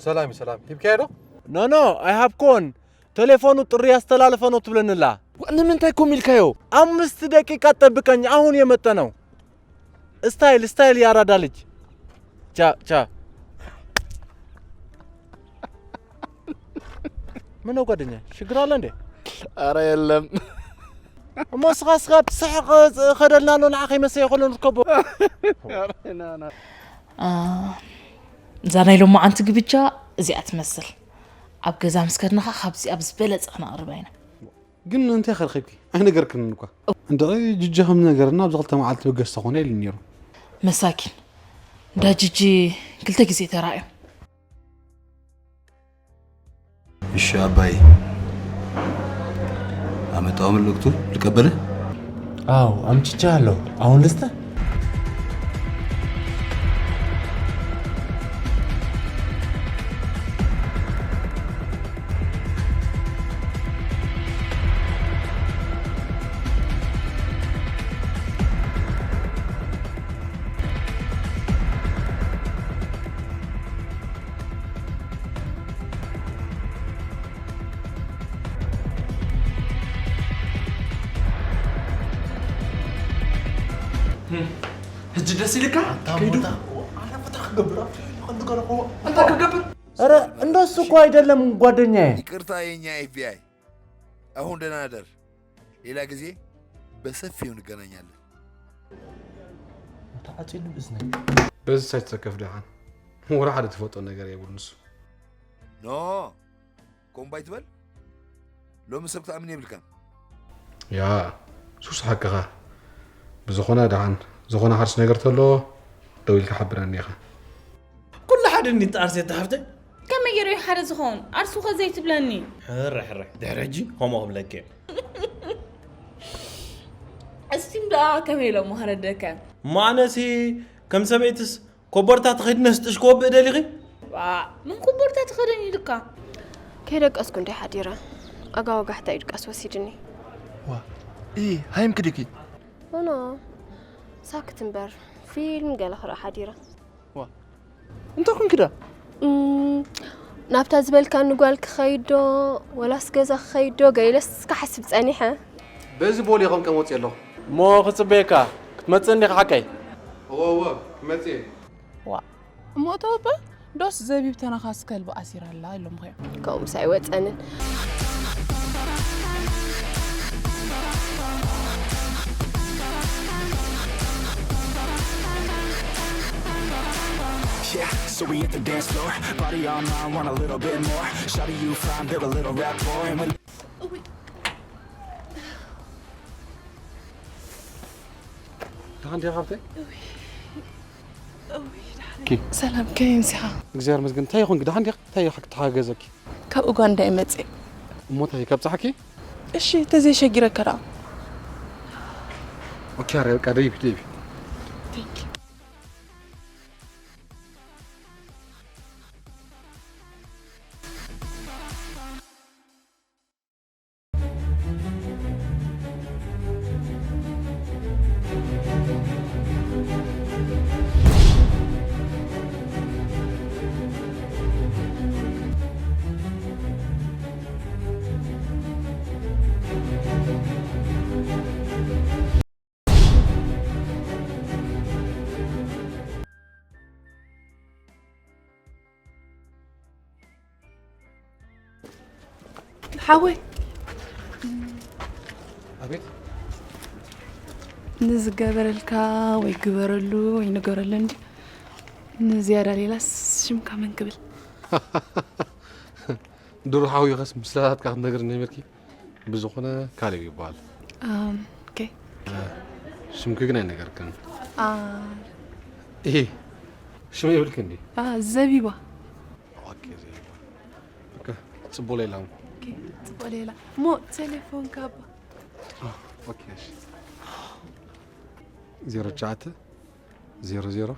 ሰላም ሰላም። ሂብካዮ ዶ? ኖ ኖ፣ ኣይሃብኩዎን። ቴሌፎኑ ጥሪ ያስተላለፈ ነው ትብለንላ። ዋ፣ ንምንታይ ኮም ኢልካዮ? አምስት ደቂቃ ጠብቀኝ፣ አሁን የመጣ ነው። ስታይል ስታይል፣ ያራዳ ልጅ። ቻ ቻ። ምን ነው ጓደኛ፣ ችግር አለ እንዴ? ኧረ የለም። እሞ ስኻ ስኻ ትስሕቕ ኸደልና ኣሎ፣ ንዓ ከይመሰየ ከሎ ንርከቦ። ኧረ ና፣ ና። አ፣ እዛ ናይ ሎማዓንቲ ግብቻ እዚኣ ትመስል። ኣብ ገዛ ምስ ከድና ኸዓ ካብዚኣ ብዝበለጸ ክነቕርባ ኢና። ግን እንታይ ከ ረኺብኪ? ኣይነገርክንን እኳ። እንድዒ ጅጂ ከም ዝነገረና ኣብዚ ክልተ መዓልቲ በገስ ተኾነ ኢሉ ነይሩ። መሳኪን። እንዳ ጅጂ ክልተ ግዜ ተራእዮም። እሺ ኣባይ፣ አመጣው መልእክቱ ልቀበልህ? አዎ፣ አምጥቻለሁ። አሁን ልስጥህ? ሕጂ ደስ ኢልካ? ኣታ ከይዱ። ቦታ፣ ኣነ ፈታ ክገብር ኣብቲ ከይዱ ከለኹ። እንታይ ክገብር? ኧረ እንደሱ እኮ አይደለም ጓደኛዬ። ይቅርታ የኛ ኤፍ ቢ አይ። አሁን ደህና እደር። ሌላ ጊዜ በሰፊው እንገናኛለን። ተዓጺሉ እዝነይ። በዚ ሳይት ተከፍ ደሓን። ወላ ሓደ ትፈልጦ ነገር የብሉን ንሱ። ኖ፣ ኮምባይ ትበል? ሎሚ ሰብ ክትኣምን የብልካን። ያ፣ ሱስ ሓቅኻ። ብዝኾነ ደሓን፣ ዝኾነ ሓድሽ ነገር ተሎ፣ ደው ኢልካ ሓብረኒ ኢኻ። ኩሉ ሓደ እንዲ ተኣርሴ ተሓፍተይ። ከመይ ገይሩ እዩ ሓደ ዝኸውን? ኣርሱ ኸ ዘይትብለኒ? ሕረ፣ ሕረ። ድሕሪ ሕጂ ከምኡ ክብለኪ እየ። እስቲም ደኣ ከመይ ኢሎም መኸረደከ? እሞ ኣነሲ ከም ሰበይትስ ኮቦርታ ተኸዲነ ስጥሽ ክወብእ ደሊኺ? ዋ፣ ምን ኮቦርታ ተኸደን ኢልካ? ከይደቀስኩ እንደ ሓዲረ። ኣጋ ወጋሕታ እዩ ድቃስ ወሲድኒ። ዋ፣ እ፣ ሃይም ክድኪ? ኖ፣ ኖ፣ ሳክት እምበር፣ ፊልም ገለ ክርኢ ሓዲረ። ዋ፣ እንታይ ኮንኪ ዳ? እም፣ ናብታ ዝበልካኒ ጓል ክኸይድ ዶ፣ ወላስ ገዛ ክኸይድ ዶ፣ ገለ ኢለስ ክሓስብ ጸኒሐ። በዚ ቦሌ ከም ከመጽእ ኣለኹ። እሞ ክጽበየካ፣ ክትመጽእ እንዲኻ ሓቀይ? እወ፣ እወ፣ ክመጽእ እየ። ዋ፣ እሞ እቶ እባ ዶስ ዘቢብ ተነኻስ ከልቢ ኣሲራ ኣላ ኢሎምኸ እዮም? ከምኡስ ኣይወጸንን። Yeah, so we hit the dance floor. Body on mine, want a little bit more. Shawty, you fine, build a little rapport. And when እውይ፣ ደሓን ዲኻ ሓፍተይ? እውይ፣ እውይ፣ ደሓን። ኪ። ሰላም፣ ከመይ ምሲኻ? እግዚኣብሔር ይመስገን። እንታይ ይኹን? ደሓን ዲኻ? እንታይ ይሓ-፣ ተሓገዘኪ? ካብ ኡጋንዳ እየ መፅእ። እሞ እንታይ፣ ካብ ፀሓኪ? እሺ፣ ተዘይሸጊረካ ደኣ። ኦኬ፣ ኣረ፣ በቃ፣ ደይቢ፣ ደይቢ። Thank you። ሓወይ። ኣቤት። ንዝገበረልካ ወይ ግበረሉ ወይ ንገረሉ እንዲ ንዝያዳ ሌላስ ሽምካ መን ክብል? ድሮ ሓውይኸስ ምስላታትካ ክትነግርኒ ነይርኪ። ብዝኾነ ካሌብ ይበሃል። ኣም፣ ኦኬ። እ፣ ሽምኪ ግን ኣይነገርክን። ኣ። እሂ፣ ሽም የብልኪ እንዲ? ኣ፣ ዘቢባ። ኦኬ፣ ዘቢባ። ኦኬ፣ ጽቡቕ ሌላ። ኦኬ፣ ጽቡቕ ሌላ። እሞ ቴሌፎንካ እባ? ኣ፣ ኦኬ፣ እሺ። ዜሮ ትሽዓተ፣ ዜሮ ዜሮ።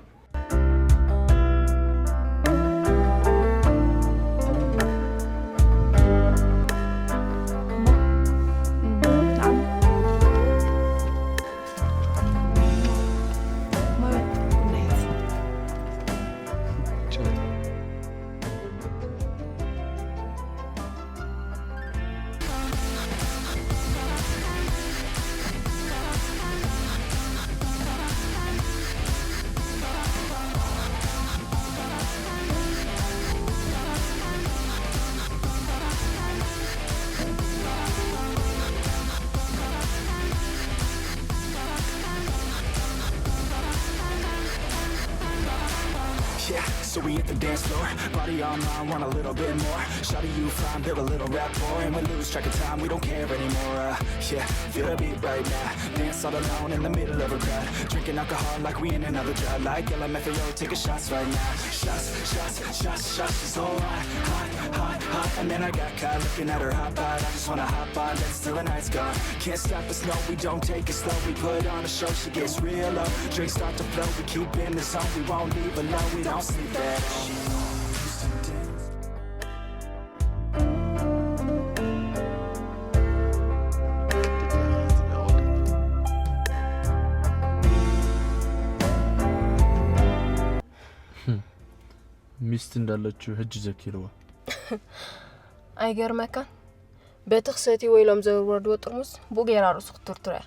Dance floor, body on mine, want a little bit more. Shawty, you fine, build a little rapport, and we lose track of time, we don't care anymore. Uh, yeah, feel the beat right now. Dance all alone in the middle of a crowd, drinking alcohol like we in another drug. Like L M F A O, taking shots right now. Shots, shots, shots, shots. She's so hot, hot, hot, hot. And then I got caught looking at her hot bod. I just wanna hop on, dance till the night's gone. Can't stop us, no, we don't take it slow. We put on a show, she gets real low. Drinks start to flow, we keep in the zone. We won't leave alone, we don't sleep at all. ሚስት እንዳለችው ህጅ ዘኪርዋ። ኣይገርመካን? በቲ ክሰትይዎ ኢሎም ዘወርወርዎ ጥርሙስ ብኡ ገይራ ርእሱ ክትትርትሮ እያ።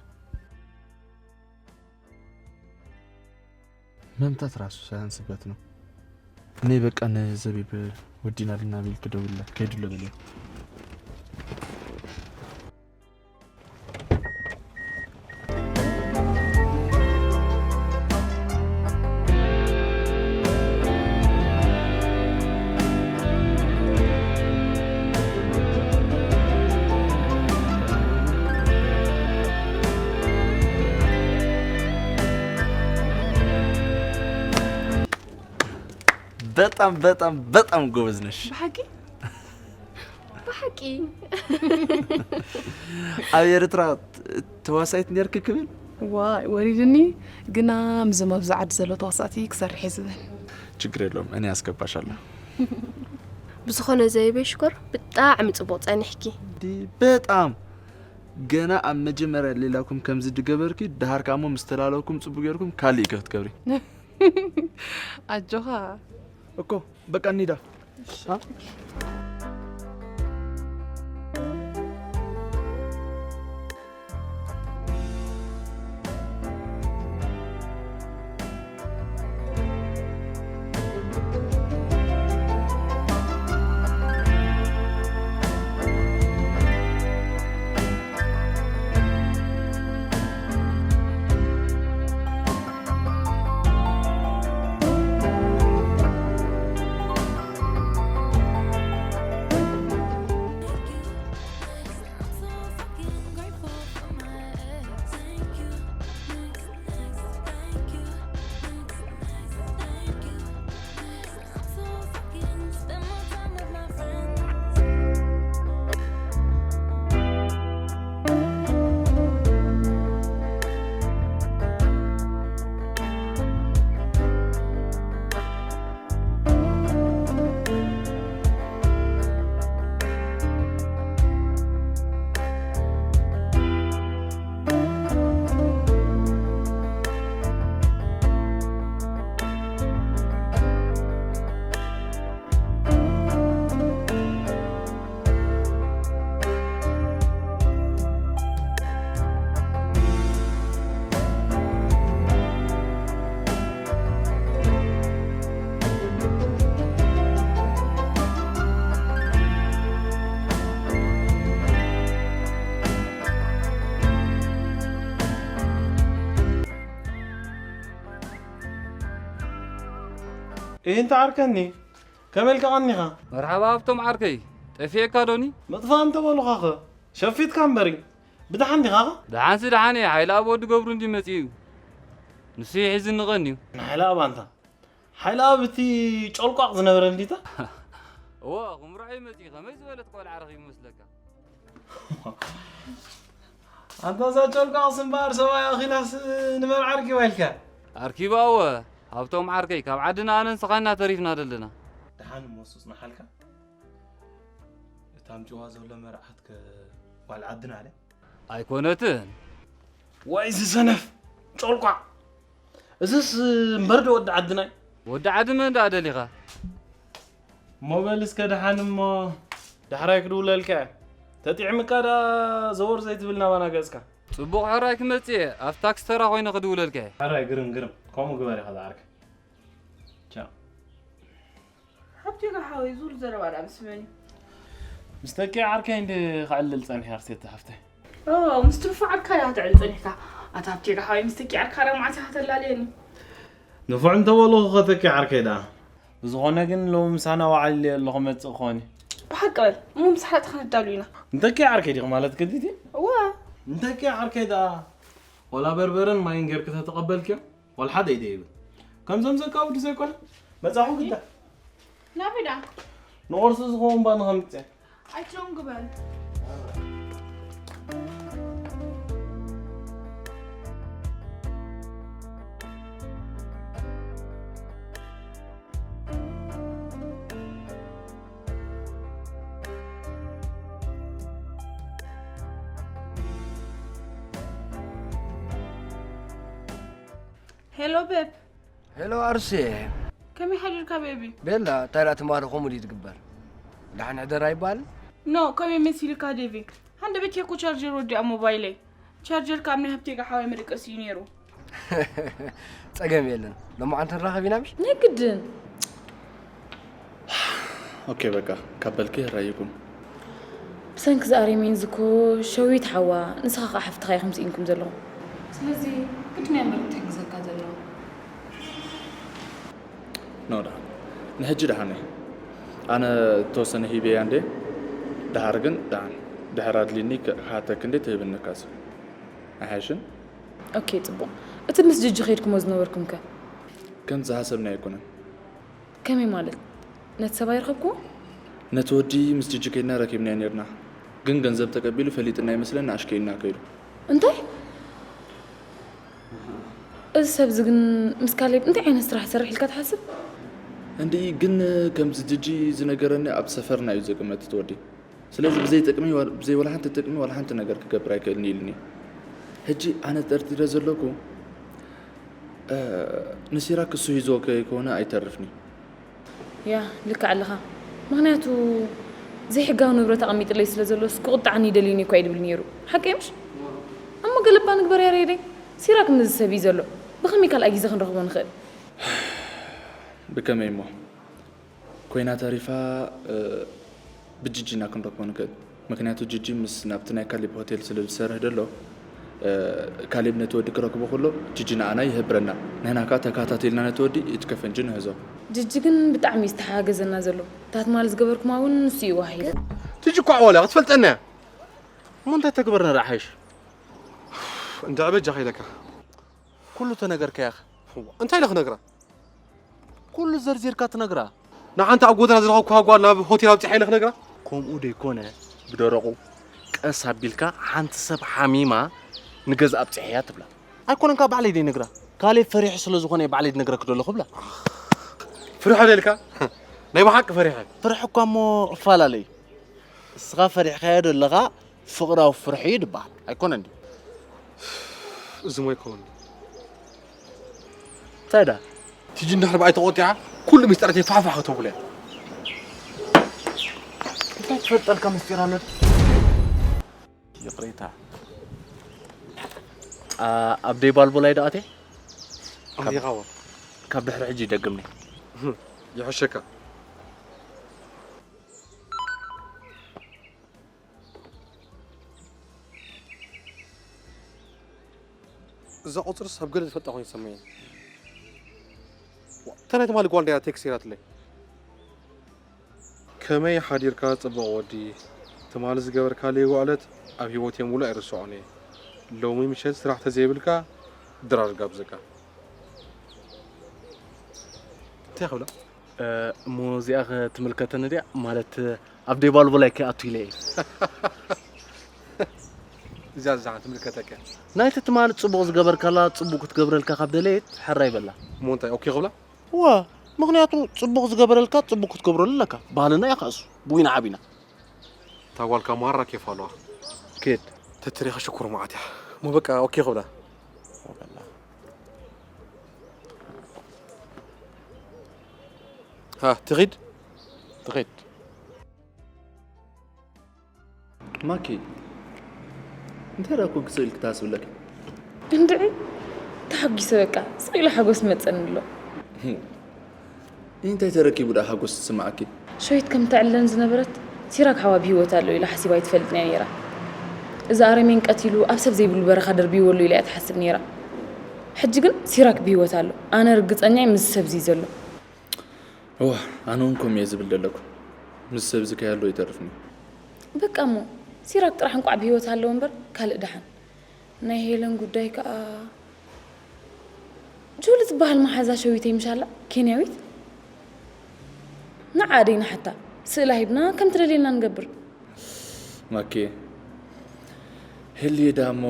መምታት ራሱ ሳያንስበት ነው። እኔ በቃ ነዘቢብ ወዲናልና ቢል ክደውልላት ከይድሎ በለ። በጣም በጣም በጣም ጎበዝ ነሽ። ብሓቂ ብሓቂ ኣብ ኤርትራ ተዋሳኢት ነርክ ክብል ዋይ ወሪድኒ። ግና ምዞም ኣብዚ ዓዲ ዘሎ ተዋሳእቲ ክሰርሕ እየ ዝብል። ችግር የለውም፣ እኔ ያስገባሻለሁ። ብዝኾነ ዘይበይ ሽኮር ብጣዕሚ ጽቡቕ ጸኒሕኪ። በጣም ገና ኣብ መጀመርያ ሌላኩም ከምዚ ድገበርኪ ድሃር ካሞ ምስ ተላለኩም ጽቡቅ ገርኩም ካልእ ይከፍት ገብሪ ኣጆኻ እኮ በቃ እንሂዳ። እህ እንተ ዓርከኒ ከመይ ኢልካ ቀኒኻ? መርሓባ ሃብቶም ዓርከይ፣ ጠፊእካ ዶኒ? ምጥፋእ እንተ በሉኻኸ ሸፊትካ እምበሪ። ብደሓን ዲኻኸ? ደሓንሲ ደሓን እየ፣ ሓይለኣብ ወዲ ገብሩ እንድዩ መጺኡ እዩ። ንሱ እዩ ሒዙኒ ቀንዩ። ንሓይለኣብ ኣንታ ሓይለኣብ እቲ ጮልቋቕ ዝነበረ እንዲታ? እወ፣ ክምርዖ እዩ መጺኡ። ከመይ ዝበለት ቆልዓ ረኺቡ ይመስለካ? ኣንታ እዛ ጨልቃቕስ እምበኣር ሰብኣይ ኣኺላስ ንመን ዓርኪባ ኢልካ? ኣርኪባ እወ ሃብቶም ዓርከይ ካብ ዓድና ኣነን ስኻና ተሪፍና ደለና። ደሓን እሞ ሱስ ንሓልካ እታ ኣምጪዋ ዘሎ መርዓት ከ ጓል ዓድና ድያ? ኣይኮነትን። ዋይ እዚ ሰነፍ ጨልቋቕ እዝስ እምበር ዶ ወዲ ዓድና እዩ? ወዲ ዓዲ መን ደኣ ደሊኻ? እሞ በል እስከ ደሓን እሞ ዳሕራይ ክድውለልካ እየ። ተጥዒምካ ደኣ ዘወር ዘይትብል ናባና ገጽካ። ጽቡቕ ሕራይ ክመጽእ እየ። ኣብ ታክሲ ተራ ኮይነ ክድውለልካ እየ። ሕራይ ግርም ግርም። ከምኡ ግበር ኢኻ ዝዓርከይ። ቻው። ሓብቴጋ ሓወይ ዙር ዘረባ ደኣ ምስ መን እዩ? ምስ ተኪ ዓርከይ እንዲ ክዕልል ጸኒሐ ኣርሴታ ሓፍተይ። ኦ፣ ምስ ትንፉዓካ ኢኻ ተዕሊ ጸኒሕካ። ኣታ ሃብቴጋ ሓወይ ምስ ተኪ ዓርካ ደኣ መዓስ ኢኻ ተላልየኒ? ንፉዕ እንተበሉኹ ኸተኪ ዓርከይ ደኣ። ብዝኾነ ግን ሎሚ ምሳና ወዓል ኣለኹ መጽእ ኾኒ። ብሓቂ በል፣ እሞ ምሳሕ ዳኣ ክንዳሉ ኢና። እንተኪ ዓርከይ ዲኺ ማለት ከዲቲ? እዋ። እንተኪ ዓርከይ ደኣ ወላ በርበርን ማይን ጌርኪ ተተቐበልክዮ? ወላ ሓደ ኢደ ይብል። ከምዞም ዘካብዱ ዘይኮነ፣ መጻኹ ግዳ። ናበይ ደኣ? ንቑርሲ ዝኸውን ባኒ ከምጽእ። ኣይትደንጉ በል። ሄሎ ቤብ። ሄሎ ኣርሴ። ከመይ ሓዲርካ ቤቢ? ቤላ፣ እንታይ ደኣ ትማሊ ከምኡ ድዩ ዝግበር? ደሓን ሕደር ኣይባልን? ኖ፣ ከመይ መሲልካ ዴቪ? ሃንደበተይ እኮ ቻርጀር ወዲኣ ሞባይለይ። ቻርጀር ካብ ናይ ሃብቴ ጋሓዋይ መደቀሲ እዩ ነይሩ። ጸገም የለን። ሎማዓንቲ ንራኸብ ኢና ምሽ? ናይ ግድን። ኦኬ በቃ፣ ካብ በልኪ ህራይ ይኩን። ብሰንኪ ዝኣሬሜን ዝኮ ሸዊት ሓዋ፣ ንስኻ ከኣ ሓፍትኻ ኢኹም ስኢንኩም ዘለኹም። ስለዚ ግድን እያ እምበር እትሕግዘካ ዘለዋ። ኖ ደሓን። ንሕጂ ደሓን እየ። ኣነ እተወሰነ ሂበያ እንዴ። ደሓር ግን ደሓን። ድሕር ኣድልኒ ክሓተክ እንዴ ትህብኒ ካስ። ኣይሓይሽን? ኦኬ፣ ጽቡቕ። እቲ ምስ ጅጂ ከይድኩሞ ዝነበርኩም ከ? ከምቲ ዝሓሰብናዮ ኣይኮነን። ከመይ ማለት? ነቲ ሰብ ኣይረኸብኩዎ? ነቲ ወዲ ምስ ጅጂ ከይድና ረኪብናዮ ኔርና። ግን ገንዘብ ተቀቢሉ ፈሊጥና ይመስለኒ ኣሽከይና ከይዱ። እንታይ? እዚ ሰብዚ ግን ምስ ካሌብ እንታይ ዓይነት ስራሕ ይሰርሕ ኢልካ ትሓስብ? እንድኢ ግን ከምዚ ጅጂ ዝነገረኒ ኣብ ሰፈርና እዩ ዝቅመጥ እቲ ወዲ። ስለዚ ብዘይ ጥቅሚ ወ-፣ ብዘይ ወላ ሓንቲ ጥቅሚ ወላ ሓንቲ ነገር ክገብር ኣይክእልን ኢሉኒ። ሕጂ ኣነ ጠርጢረ ዘለኩ፣ እ፣ ንሲራክ እሱ ሂዞ ከይኮነ ኣይተርፍኒ። ያ፣ ልክዕ ኣለኻ። ምኽንያቱ ዘይሕጋዊ ንብረት ኣቐሚጥለይ ስለ ዘሎ፣ ክቁጣዓኒ ይደልዩኒ እኳ እዩ ድብል ነይሩ። ሓቀይ ምሽ? እሞ ገለባ ንግበር ያሬደይ። ሲራክ ምዚ ሰብ እዩ ዘሎ። ብኸመይ ካልኣይ ግዜ ክንረኽቦ ንኽእል? ብከመይ እሞ? ኮይና ተሪፋ፣ እ፣ ብጅጂ ኢና ክንረኽቦ ንኽእል። ምኽንያቱ ጅጂ ምስ ናብቲ ናይ ካሌብ ሆቴል ስለ ዝሰርሕ ደሎ፣ እ፣ ካሌብ ነቲ ወዲ ክረክቦ ከሎ ጅጂ ንኣና ይህብረና። ንሕና ከኣ ተከታቲልና ነቲ ወዲ ኢድ ከፈንጂ ንሕዞ። ጅጂ ግን ብጣዕሚ እዩ ዝተሓጋገዘና ዘሎ። እታ ትማሊ ዝገበርኩማ እውን ንሱ እዩ ዋሂቡ። ጅጂ እኮ ኣዋላ ክትፈልጠና እያ። እሞ እንታይ ተግበርና ደኣ ሓይሽ? እንድዒ በጃኻ ኢለካ። ኩሉ ተነገርካያ ኸ? እዋ፣ እንታይ ኢለ ክነግራ? ኩሉ ዘርዚርካ ትነግራ። ንሓንቲ ኣብ ጎደና ዝረኸብኩዋ ጓል ናብ ሆቴል ኣብጺሐ ኢለ ክነግራ? ከምኡ ደይኮነ፣ ብደረቑ ቀስ ኣቢልካ ሓንቲ ሰብ ሓሚማ ንገዛ ኣብጺሐያ ትብላ። ኣይኮነን፣ ካብ ባዕለይ ደይነግራ። ካሌብ ፈሪሑ ስለ ዝኾነ እየ ባዕለይ ዝነግረኪ ዘለኹ ብላ። ፍርሖ ደልካ? ናይ ብሓቂ ፈሪሐ። ፍርሒ እኳ እሞ እፈላለ እዩ። እስኻ ፈሪሕካዮ ዘለኻ ፍቕራዊ ፍርሒ እዩ ዝበሃል። ኣይኮነን ድዩ? እዚ እሞ ኣይከውን። እንታይ ደኣ? ቲጂ እንድሕር ብኣይ ተቖጢዓ፣ ኩሉ ምስጢራተይ ፋሕፋሕ ከተብሎ እያ። እንታይ ትፈልጠልካ ምስጢር ኣሎ? ይቕሬታ። ኣ-፣ ኣብ ደይ ባልቦላይ ደኣ ኣትየ? ኣንዲኻዎ? ካብ ድሕሪ ሕጂ ይደግምኒ። ይሕሸካ። እዛ ቁጽርስ ኣብ ገለ ዝፈልጣ ኮይኑ ይሰምዐኒ። ዋ፣ እታ ናይ ትማሊ ጓል ድያ ቴክስት ገይራትለይ? ከመይ ሓዲርካ ጽቡቕ ወዲ? ትማሊ ዝገበርካለይ ውዕለት ኣብ ህይወተይ ሙሉእ ኣይርስዖን እየ። ሎሚ ምሸት ስራሕ ተዘይብልካ ድራር ጋብዘካ። እንታይ ክብላ? እ፣ እሞ እዚኣ ኸ ትምልከተኒ ድያ? ማለት ኣብ ደይ ባልቦላይ ከይኣቱ ኢለ እየ። እዚኣ፣ እዚኣ ትምልከተካ። ናይቲ ትማሊ ጽቡቕ ዝገበርካላ ጽቡቕ ክትገብረልካ ካብ ደለየት፣ ሕራይ በላ። እሞ እንታይ፣ ኦኬ ክብላ? እወ፣ ምኽንያቱ ጽቡቕ ዝገበረልካ ጽቡቕ ክትገብረሉ ኣለካ። ባህልና እያ ከኣ እሱ። ብኡ ኢና ዓቢና። እታ ጓልካ ማራ ኬፍ ኣለዋ። ኬድ። ተትሪኻ ሽኩር መዓት እያ። እሞ በቃ ኦኬ ክብላ። ሃ፣ ትኺድ? ትኺድ። ማኪ፣ እንታይ ደኣ ኮንክ ስቕ ኢልክ ትሓስብ ኣለኪ? እንድዒ፣ ተሓጒሰ በቃ፣ ስቕ ኢሉ ሓጎስ ይመጸኒ ኣሎ። ህም። እንታይ ተረኪቡ ደኣ ሓጎስ ዝስምዓኪ? ሸዊት ከም ተዕልለን ዝነበረት፣ ሲራክ ሓዋ ብህይወት ኣሎ ኢላ ሓሲባ ኣይትፈልጥን እያ ነይራ። እዚ ኣረሜን ቀቲሉ፣ ኣብ ሰብ ዘይብሉ በረኻ ደርቢይዎ ኣሎ ኢላ እያ ትሓስብ ነይራ። ሕጂ ግን ሲራክ ብህይወት ኣሎ። ኣነ ርግጸኛ እየ፣ ምስ ሰብዚ እዩ ዘሎ። እዋ፣ ኣነ እውን ከምኡ እየ ዝብል ዘለኩ። ምስ ሰብ ዝከያሎ ይተርፍኒ። በቃ እሞ፣ ሲራክ ጥራሕ እንቋዕ ብህይወት ኣለዎ እምበር ካልእ ደሓን። ናይ ሄለን ጉዳይ ከኣ ጁሊ ትበሃል መሓዛ ሸዊተይ ምሻላ፣ ኬንያዊት። ንዓ ደይና ሓታ ስእላ ሂብና ከም ትደልየልና ንገብር። ማኬ፣ ሄልየ ደኣ እሞ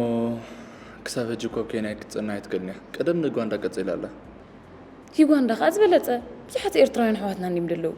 ክሳብ ሕጂ እኮ ኣብ ኬንያ ክትጸንሕ ኣይትክእልን እያ። ቀደም ንዩጋንዳ ቀጺላ ኣላ። ዩጋንዳ ከኣ ዝበለጸ። ብዙሓት ኤርትራውያን ኣሕዋትና እንድዮም ደለዉ።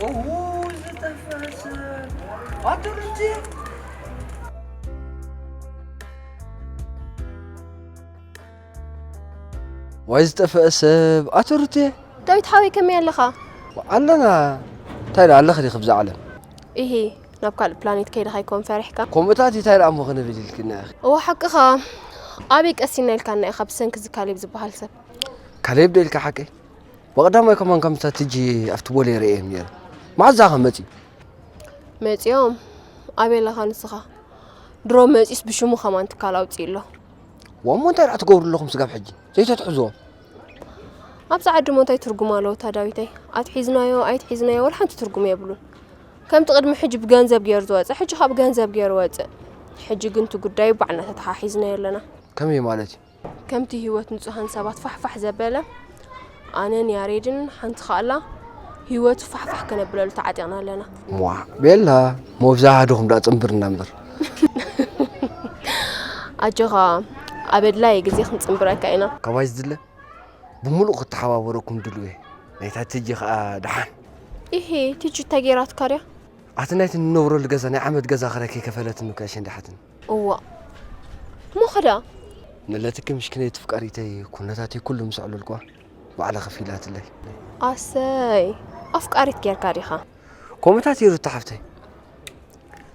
ኦው፣ ዝጠፍአ ሰብ። ኣቶ ሩቲ። ዋይ ዝጠፍአ ሰብ፣ ኣቶ ሩቴ። ዳዊት ሓወይ፣ ከመይ ኣለኻ? ኣለና። እንታይ ደኣ ኣለኺ ዲኺ ብዛ ዓለም? ኢሂ፣ ናብ ካልእ ፕላኔት ከይድኻ ኣይኮን ፈሪሕካ? ከምኡታት እንታይ ደኣ እሞ ክንብል ኢልክና ኢኺ? እወ፣ ሓቅኻ። ኣበይ ቀሲና ኢልካና ኢኻ፣ ብሰንኪ እዚ ካሌብ ዝበሃል ሰብ። ካሌብ ዶ ኢልካ ሓቀይ? ብቐዳማይ ከማን ከምታ ትጂ ኣብቲ ቦሌ ርእየዮም ነይረ። መዓዝ ደኣ ከ መጺኡ? መጺኦም? ኣበይ ኣለኻ ንስኻ? ድሮ መጺኡስ ብሽሙ ከማን ትካል ኣውጺኡ ኣሎ። ዋሞ እንታይ ደኣ ትገብሩ ኣለኹም ስጋብ ሕጂ? ዘይተትሕዝዎም? ኣብዚ ዓዲ እሞ እንታይ ትርጉም ኣለዎ እታ ዳዊተይ? ኣትሒዝናዮ ኣይትሒዝናዮ ወላ ሓንቲ ትርጉም የብሉን። ከምቲ ቅድሚ ሕጂ ብገንዘብ ገይሩ ዝወጸ፣ ሕጂ ከኣ ብገንዘብ ገይሩ ወጽእ። ሕጂ ግን እቲ ጉዳይ ባዕልና ተተሓሒዝናዮ ኣለና። ከመይ ማለት እዩ? ከምቲ ህይወት ንጹሃን ሰባት ፋሕፋሕ ዘበለ፣ ኣነን ያሬድን ሓንቲ ከኣላ ህይወቱ ፋሕፋሕ ከነብለሉ ተዓጢቕና ኣለና። ሟ፣ ቤላ፣ መብዛሕትኹም ደኣ ጽንብርና እምበር። ኣጆኻ፣ ኣብ ኣድላዪ ግዜ ክንጽንብረካ ኢና። ካባይ ዝድለ ብምሉእ ክተሓባበረኩም ድሉው እየ። ናይታ ትጂ ከኣ ደሓን። ኢሂ፣ ትጂ እንታይ ገይራትካ ድያ? ኣቲ ናይቲ ንነብረሉ ገዛ ናይ ዓመት ገዛ ክራይ ከይከፈለትኒ እኮ እያ ሸንዲሓትኒ። እዋእ። እሞ ኸ ደኣ? ንለትኪ ምሽ ክነይቲ ፍቃሪተይ ኩነታተይ ኩሉ ምስ ኣዕለልኩዋ ባዕላ ከፊላትለይ። ኣሰይ፣ ኣፍቃሪት ጌርካ ዲኻ? ከምኡታት እዩ ሩታ ሓፍተይ።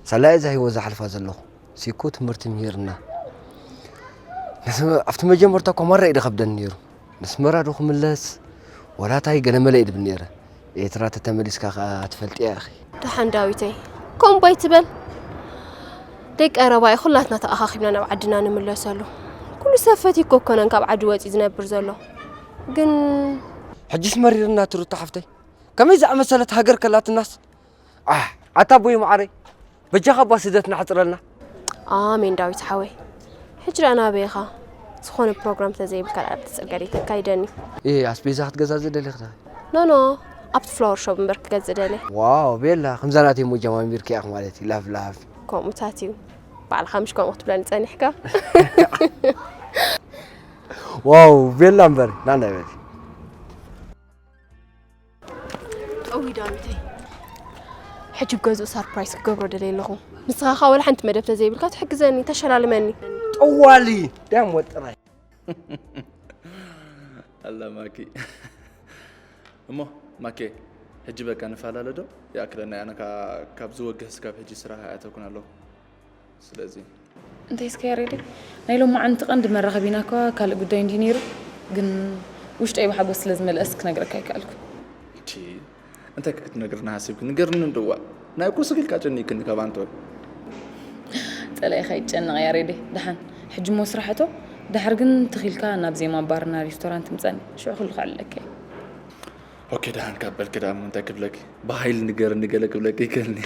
ሳላ እዛ ህይወት ዝሓልፋ ዘለኹ። ሲኮ ትምህርቲ ምሂርና። ንስ-፣ ኣብቲ መጀመርታ እኮ ማራ እዩ ዝኸብደኒ ነይሩ። ነስመራ ዶ ክምለስ? ወላ ታይ ገለመለ እዩ ዝብል ነይረ። ኤርትራ ተተመሊስካ ከኣ ትፈልጥያ ኢኺ። ደሓን ዳዊተይ፣ ከምኡ ኣይትበል። ደይ ቀረባ እዩ ኩላትና ተኣኻኺብና ናብ ዓድና ንምለሰሉ። ኩሉ ሰብ ፈትዩ እኮ ኣይኮነን ካብ ዓዲ ወጺኡ ዝነብር ዘሎ። ግን ሕጅስ መሪርና እቲ ሩታ ሓፍተይ። ከመይ ዝኣመሰለት ሃገር ከላትናስ? ኣሕ፣ ኣታ ኣቦይ መዓረይ፣ በጃኻ እባ ስደትና ኣሕጽረልና። ኣሜን ዳዊት ሓወይ። ሕጂ ደኣ ናበይ ኢኻ? ዝኾነ ፕሮግራም ተዘይብልካ ደኣ ኣብቲ ጽርግያ ደይተካይደኒ። ኤ፣ ኣስቤዛ ክትገዛዝእ ደሊኻ? ኖ፣ ኖ፣ ኣብቲ ፍላወር ሾፕ እምበር ክገዝእ ደልየ። ዋው፣ ቤላ፣ ከምዛ ናተይ እሞ ጀማሚርክያ ኢኺ ማለት እዩ። ላቭ፣ ላቭ። ከምኡታት እዩ። ባዕልኻ ምሽ ከምኡ ክትብለኒ ጸኒሕካ? ዋው፣ ቤላ እምበር፣ ናና በል። እውይ ዳዊተይ፣ ሕጂ ብገዝኡ ሳርፕራይዝ ክገብሮ ደልየ ኣለኹ። ንስኻ ኸኣ ወላ ሓንቲ መደብ ተዘይብልካ ትሕግዘኒ፣ ተሸላልመኒ። ጠዋሊ ዳም ወጥራይ። ኣላ ማኪ። እሞ ማኬ፣ ሕጂ በቃ ንፈላለ ዶ? ይኣክለና፣ ኣነ ከኣ ካብዚ ወግሕ ስጋብ ሕጂ ስራሕ ኣይኣተኩን ኣለኹ። ስለዚ እንታይ እስከ ያሬደይ፣ ናይ ሎማዓንቲ ቀንዲ መራኸቢና እኳ ካልእ ጉዳይ እንድዩ ነይሩ፣ ግን ውሽጠይ ብሓጎስ ስለ ዝመልአስ ክነግረካ ኣይከኣልኩ። እቺ እንታይ ክትነግርና ሃሲብኪ? ንገርኒ እንደዋ። ናይ እኮ ስግልካ ጨኒቅኒ ካብ ኣንቶን። ጸላኢኻ ይጨነቕ ያሬደይ። ደሓን፣ ሕጂ እሞ ስራሕቶ፣ ደሓር ግን ትኺልካ ናብ ዜማ ባርና ሬስቶራንት ምጸኒ። ሽዑ ኩሉ ከዕልለካ እየ። ኦኬ፣ ደሓን ካብ በልክ ደኣ እሞ እንታይ ክብለኪ? ብሓይሊ ንገርኒ ገለ ክብለኪ ይክእልኒ።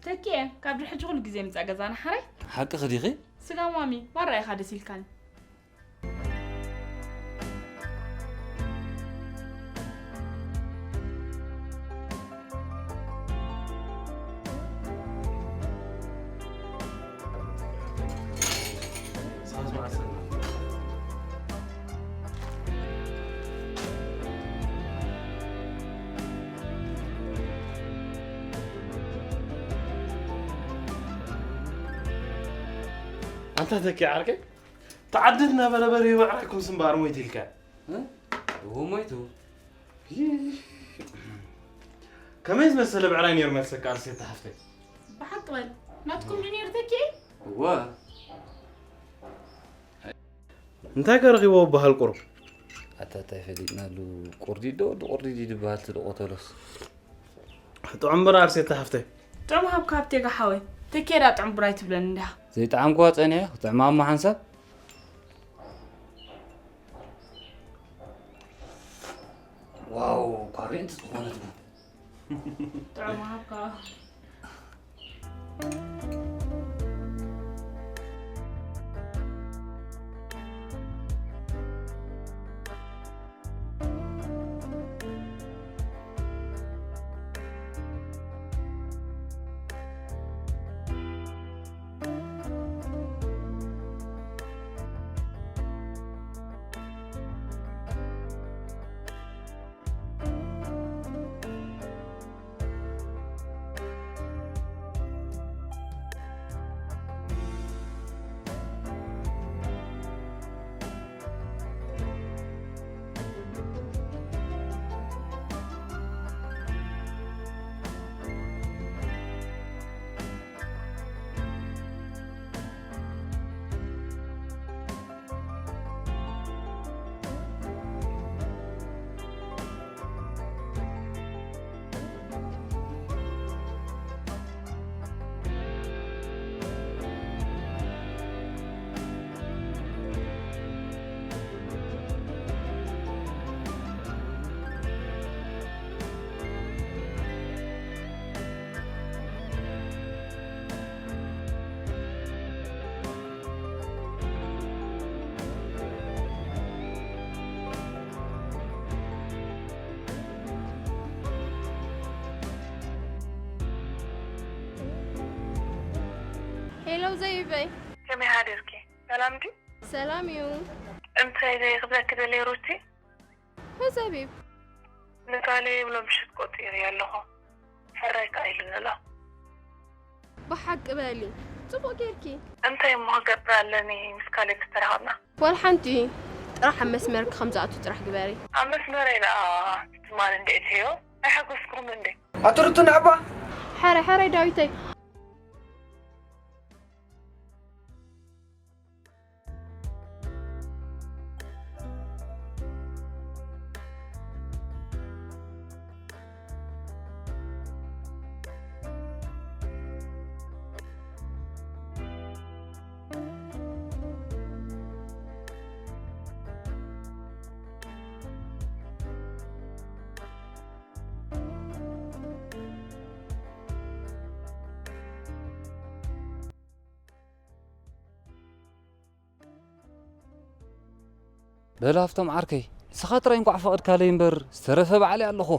ተኪኤ፣ ካብ ድሕጂ ኩሉ ግዜ ምጻእ ገዛና ሓራይ? ሓቅኺ ዲኺ? ስጋ ማሚ፣ ማራ ኢኻ ደስ ኢልካኒ። ኣንታ ተኪ ዓርከይ፣ ተዓድድ እናበለ በሪ ብዕራይኩም ስምባር ሞይቱ ኢልካ። እዎ ሞይቱ። ከመይ ዝመሰለ ብዕራይ ነይሩ መልሰካ ኣርሴታ ሓፍተይ። ብሓቂ በል ናትኩም ድዩ ነይሩ ተኪ? እወ። እንታይ ከ ረኺቦ በሃል ቁሩብ። ኣታ እንታይ ፈሊጥናሉ ቁርዲድ ዶ ወዲ ቁርዲድ እዩ ዝበሃል እቲ ዝቆተሎስ። ጥዑም ብር ኣርሴታ ሓፍተይ። ጥዑም ሃብካ ሃብቴጋ ሓወይ። ተኬዳ ጥዑም ብር ኣይትብለኒ እንዲኻ። ዘይጠዓምክዋ ጸኒሐ ክጥዕማ እሞ ሓንሳብ። ዋው እኳ ሬንት ዝኾነት ቡ። ጥዑም ሃብካ። ሄሎ ዘይበይ። ከመይ ሓዲርኪ? ሰላም ድዩ? ሰላም እዩ። እንታይ ክብለኪ ደልየ ሩቲ? መዘቢብ። ንቃለይ ሎምሽት ቆጺረዮ ኣለኹ። ሕራይ ከኣ ኢሉኒ ኣሎ። ብሓቂ በሊ። ጽቡቕ ጌርኪ። እንታይ እሞ ክገብር ኣለኒ ምስ ካሌብ ዝተራኸብና? ዋላ ሓንቲ። ጥራሕ ኣብ መስመርኪ ከም ዝኣቱ ጥራሕ ግበሪ። ኣብ መስመረይ ደኣ ትማሊ እንድዒ እትሕዮ ኣይሓጎስኩኹምን እንዴ? ኣቲ ሩቲ ንዕባ። ሕራይ ሕራይ ዳዊተይ። በል ሃፍቶም ዓርከይ፣ ንስኻ ጥራይ እንቋዕ ፈቐድካለይ እምበር ዝተረፈ ባዕለይ ኣለኹ።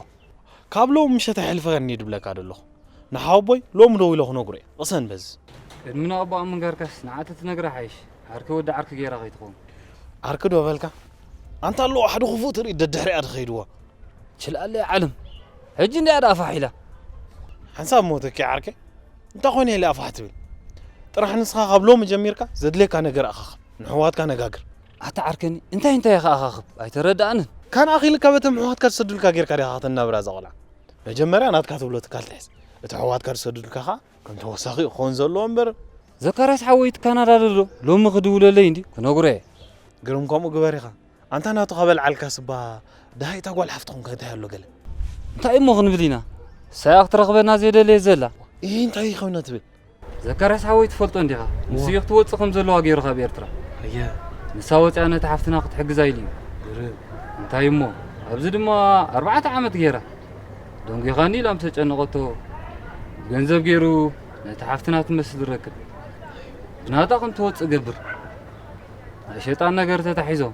ካብ ሎሚ ምሸት ኣይሕልፈካን እየ ድብለካ ዘለኹ። ንሓወቦይ ሎሚ ደዊለ ክነግሮ እየ። ቅሰን በዚ። ቅድሚ ንኣቦኣ ምንጋርካስ ንዓ ተትነግራ ሓይሽ። ዓርከይ ወዲ ዓርኪ ገይራ ከይትኸውን። ዓርኪ ዶ በልካ? ኣንታ ኣለዋ ሓደ ክፉእ ትርኢ ደድሕሪኣ ትኸይድዋ። ችልኣለይ ዓለም። ሕጂ እንድያ ደኣ ፋሕ ኢላ። ሓንሳብ ሞተኪ ዓርከይ። እንታይ ኮይነ ኢለ ኣፋሕ ትብል? ጥራሕ ንስኻ ካብ ሎሚ ጀሚርካ ዘድልየካ ነገር ኣኻኽብ፣ ንሕዋትካ ነጋግር። ኣታ ዓርከኒ፣ እንታይ እንታይ ኢኻ ኣኻኽብ? ኣይተረዳእንን። ካን ኣኺልካ በቶም ኣሕዋትካ ዝሰዱልካ ጌርካ ዲኻ ከተናብራ እዛ ቆልዓ? መጀመርያ ናትካ ትብሎ ትካል ትሕዝ። እቲ ኣሕዋትካ ዝሰዱልካ ኸኣ ከም ተወሳኺ ክኸውን ዘለዎ እምበር። ዘካርያስ ሓወይ እቲ ካናዳ ዘሎ ሎሚ ክድውለለይ እንዲ ክነግሮ እየ። ግርም ከምኡ ግበር ኢኻ። ኣንታ ናቱ ካብ ኣልዓልካ ስባ፣ ደሃይ እታ ጓል ሓፍትኹም ከ እንታይ ኣሎ ገለ? እንታይ እሞ ክንብል ኢና? ንሳ እያ ክትረኽበና ዘይደለየት ዘላ። እሂ እንታይ ኮይና ትብል? ዘካርያስ ሓወይ ትፈልጦ እንዲኻ? ንሱ እዩ ክትወጽእ ከም ዘለዋ ገይሩ ካብ ኤርትራ። ኣየ። ንሳ ወጺኣ ነታ ሓፍትና ክትሕግዛ ኢሉ እዩ። ግርም። እንታይ እሞ፣ ኣብዚ ድማ ኣርባዕተ ዓመት ገይራ። ደንጒኻኒ ኢላ ምስ ተጨነቐቶ፣ ገንዘብ ገይሩ ነታ ሓፍትና ትመስል ረክብ። ብናታ ከም ትወጽእ ገብር። ናይ ሸይጣን ነገር ተታሒዞም።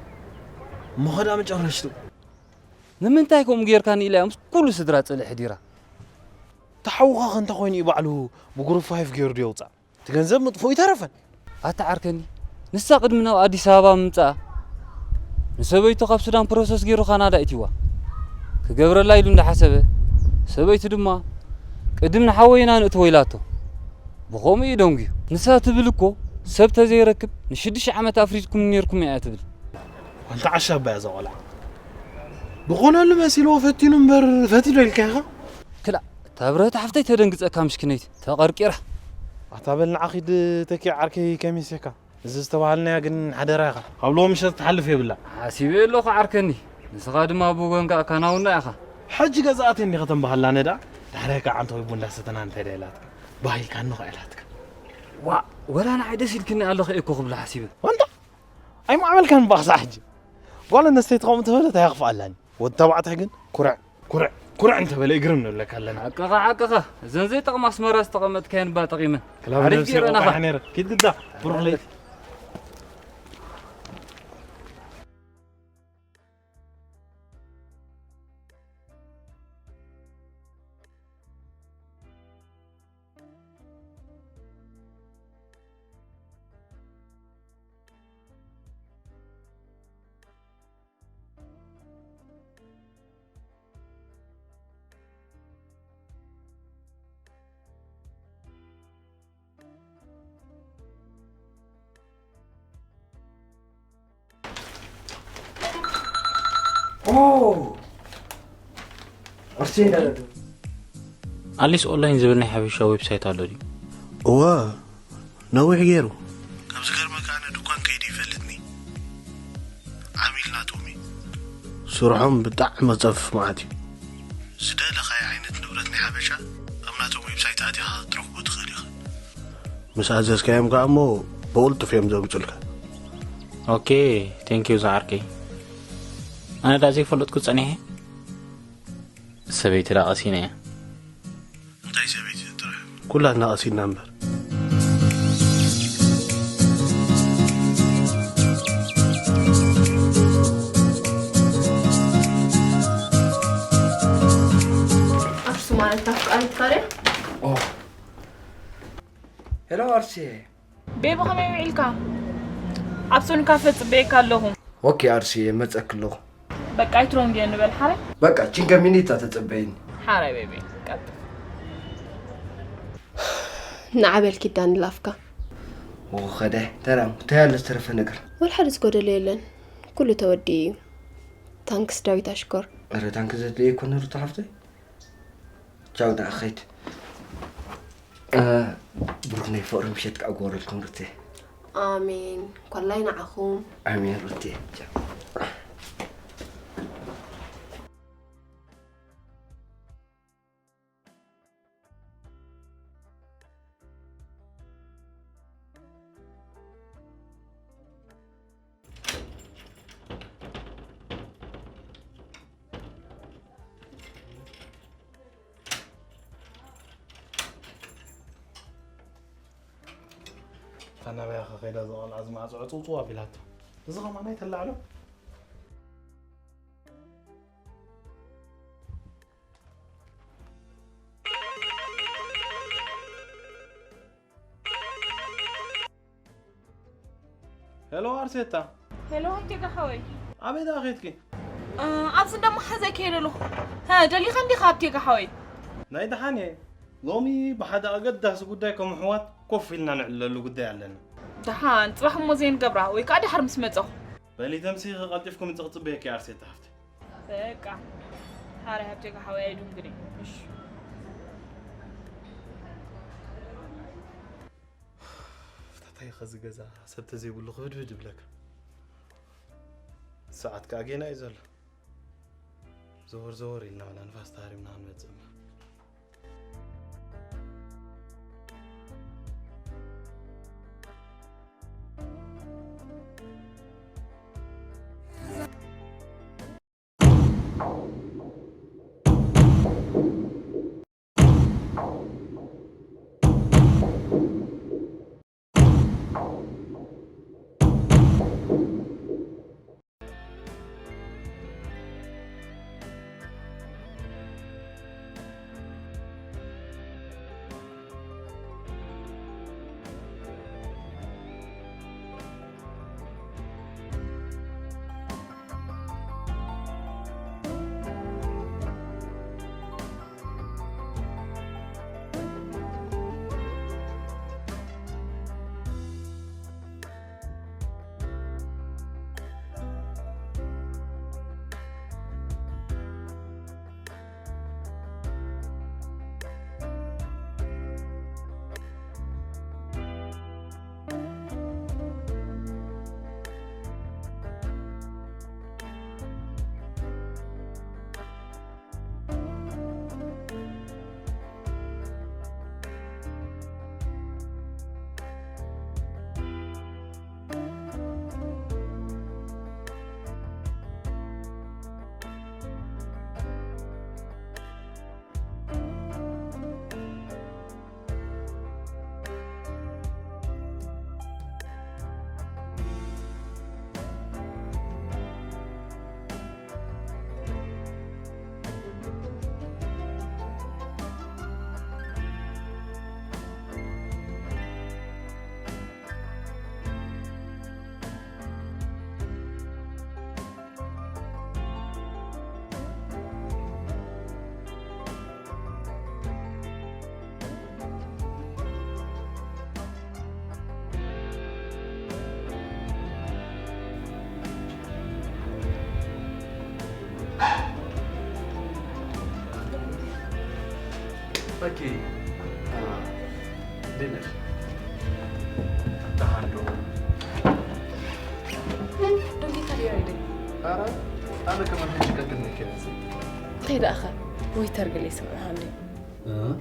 እሞ ኸዳ መጨረሽቱ? ንምንታይ ከምኡ ጌርካኒ ኢላ እያ ምስ ኩሉ ስድራ ጽልኢ ሕዲራ። ተሓውኻ ኸ እንተ ኾይኑ እዩ ባዕሉ ብግሩፕ ፋይፍ ገይሩ ድዮ ውጻእ? እቲ ገንዘብ ምጥፍኡ ይተረፈን። ኣታ ዓርከኒ፣ ንሳ ቅድሚ ናብ ኣዲስ ኣበባ ምምጻኣ ንሰበይቱ ካብ ሱዳን ፕሮሰስ ገይሩ ካናዳ እትዋ ክገብረላ ኢሉ እንዳሓሰበ፣ ሰበይቱ ድማ ቅድም ንሓወይና ንእትዎ ኢላቶ። ብኸምኡ እዩ ደንጉዩ። ንሳ ትብል እኮ ሰብ ተዘይረክብ ንሽዱሽተ ዓመት ኣፍሪድኩም ነይርኩም እያ ትብል። ኣንታ ዓሻ ኣባያ እዛ ቆልዓ። ብኾነሉ መሲልዎ ፈቲኑ እምበር ፈትዩ ዶ ኢልካ ኢኻ? ክላእ፣ እታ ብረህቲ ሓፍተይ ተደንግጸካ ምሽክነይቲ፣ ተቐርቂራ። ኣታ በል ንዓ ኺድ ተኪ ዓርከይ ከሚሴካ። እዚ ዝተባሃልናያ ግን ሓደራ ኢኻ። ካብ ሎሚ ምሸት ትሓልፍ የብላ። ሓሲበ ኣለኹ ዓርከኒ። ንስኻ ድማ ብጎንጋ ካናውና ኢኻ። ሕጂ ገዛኣት እንዲኻ ተንበሃልና ነዳ። ዳሕራይ ከዓ ዓንተ ወይ ቡንዳ ሰተና እንታይ ዳ ኢላትካ? ባህ ኢልካ እንኾ ኢላትካ። ዋ፣ ወላ ንዓይ ደስ ኢልክኒ ኣለኸ እኮ ክብላ ሓሲበ። ወንታ? ኣይማዕበልካን እባ ክሳዕ ሕጂ። ጓል ኣንስተይቲ ከምኡ እንተበለት ኣየኽፍኣላን። ወዲ ተባዕታይ ግን ኩርዕ፣ ኩርዕ፣ ኩርዕ እንተበለ እግርም ንብለካ ኣለና። ሓቅኻ፣ ሓቅኻ። እዘን ዘይጠቕማ ኣስመራ ዝተቐመጥካየን እባ ጠቒመን። ክላብ ሓሪፍ ነብሲ ይረኣናኻ። ቆቃሕ ነይረ። ኪድ ግዳ፣ ብሩኽ ለይቲ። ኦ! ኣርሴ፣ ኣሊስ ኦንላይን ዝብል ናይ ሓበሻ ዌብሳይት ኣሎ ድዩ? እወ፣ ነዊሕ ገይሩ። ካብ ዝገርመካ ኣነ ድኳን ከይደ ይፈልጥኒ። ዓሚል ናቶም እዩ። ስርሖም ብጣዕሚ ጸፍፍ መዓት እዩ። ዝደለኻዮ ዓይነት ንብረት ናይ ሓበሻ ኣብ ናቶም ዌብሳይት ኣቲኻ ክትረኽቦ ትኽእል ኢኻ። ምስ ኣዘዝካዮም ከኣ እሞ ብቕልጡፍ እዮም ዘምጹልካ። ኦኬ፣ ቴንኪዩ ዝዓርከይ። ኣነ ዳ ዘይፈለጥኩ ጸኒሐ። ሰበይቲ ዳ ቀሲነ እየ። እንታይ ሰበይቲ ጥራሕ? ኩላትና ቀሲና እምበር። ኣርሱ ማለት ኣፍቃሪትካ ድያ? ኦ። ሄሎ ኣርሲ። ቤቢ ከመይ ውዒልካ? ኣብ ሶኒ ካፈ ጽበየካ ኣለኹ። ኦኬ ኣርሲ፣ መጸክ ኣለኹ። በቃ ኣይትሮን ድየ ንበል ሓራይ? በቃ ችንገ ሚኒታ ተጸበይኒ። ሓራይ ቤቢ፣ ቀጥል። ንዓበል ኪዳን ላፍካ። ወኸደ ተራም፣ እንታይ ኣሎ ዝተረፈ ነገር? ወላ ሓደ ዝጎደለ የለን። ኩሉ ተወዲኡ እዩ። ታንክስ ዳዊት ኣሽኮር። ኧረ ታንክስ ዘድልየ ኣይኮነ ሩታ ሓፍተይ። ቻው ደኣ ኸይድ። እ፣ ብሩኽ ናይ ፍቕሪ ምሸት ክዕወረልኩም ሩቴ። ኣሜን። ኮላይ ንዓኹም። ኣሜን ሩቴ። ቻው። እታ ናበይ ኢኻ ከይዳ እዛ ቆልዓ እዚ ማዕጾ ዕጽውጽው ኣቢላቶ። እዚ ኸማን ኣይተላዕሎ። ሄሎ ኣርሴታ። ሄሎ ሃብቴጋ ሓወይ። ኣበይ ደኣ ኸይድኪ? እ፣ ኣብዚ ደሞ ሓዘ ከይደ ኣለኹ። ሀ፣ ደሊኻ እንዲኻ ሃብቴጋ ሓወይ? ናይ ደሓን እየ። ሎሚ ብሓደ ኣገዳሲ ጉዳይ ከም ኣሕዋት ኮፍ ኢልና ንዕለሉ ጉዳይ ኣለና። ደሓን ጽባሕ እሞ ዘይንገብራ ወይ ከዓ ደሓር ምስ መጸኹ። በሊ ተምሲ ቀልጢፍኩም ምጽቕ ጽበየኪ ኣርሴታ ሃፍቲ። በቃ ሓረ ሃብቴ ሓወይ ኣይዱን ግዲ። እሺ። ታታይ ኸዚ ገዛ ሰብ ተዘይብሉ ክብድብድ ይብለካ። ሰዓት ከዓ ጌና እዩ ዘሎ። ዘወር ዘወር ኢልና ዋላ ንፋስ ተሃሪምና ክንመጽእ እማ። ኦኬ። ዲነር። ደሓን ዶ? ደንጊካ ድያ ኢለይ? ኧረ፣ ኣነ ከማን ሕጂ ቀትል ነይ ከመሲ። እንታይ ደኣኸ? ወይተር ገለ ይስምዑኻ እንድዩ። እ?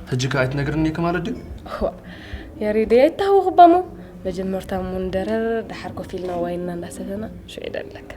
ሕጂ ከ ኣይትነግርኒ እኮ ማለት ድዩ? እዋ፣ ያሬደይ ኣይተሃወኹ እባ እሞ። መጀመርታ እሞ ንደረር፣ ደሓር ኮፍ ኢልና ዋይንና እንዳሰተና፣ ሽዑ ይደለካ።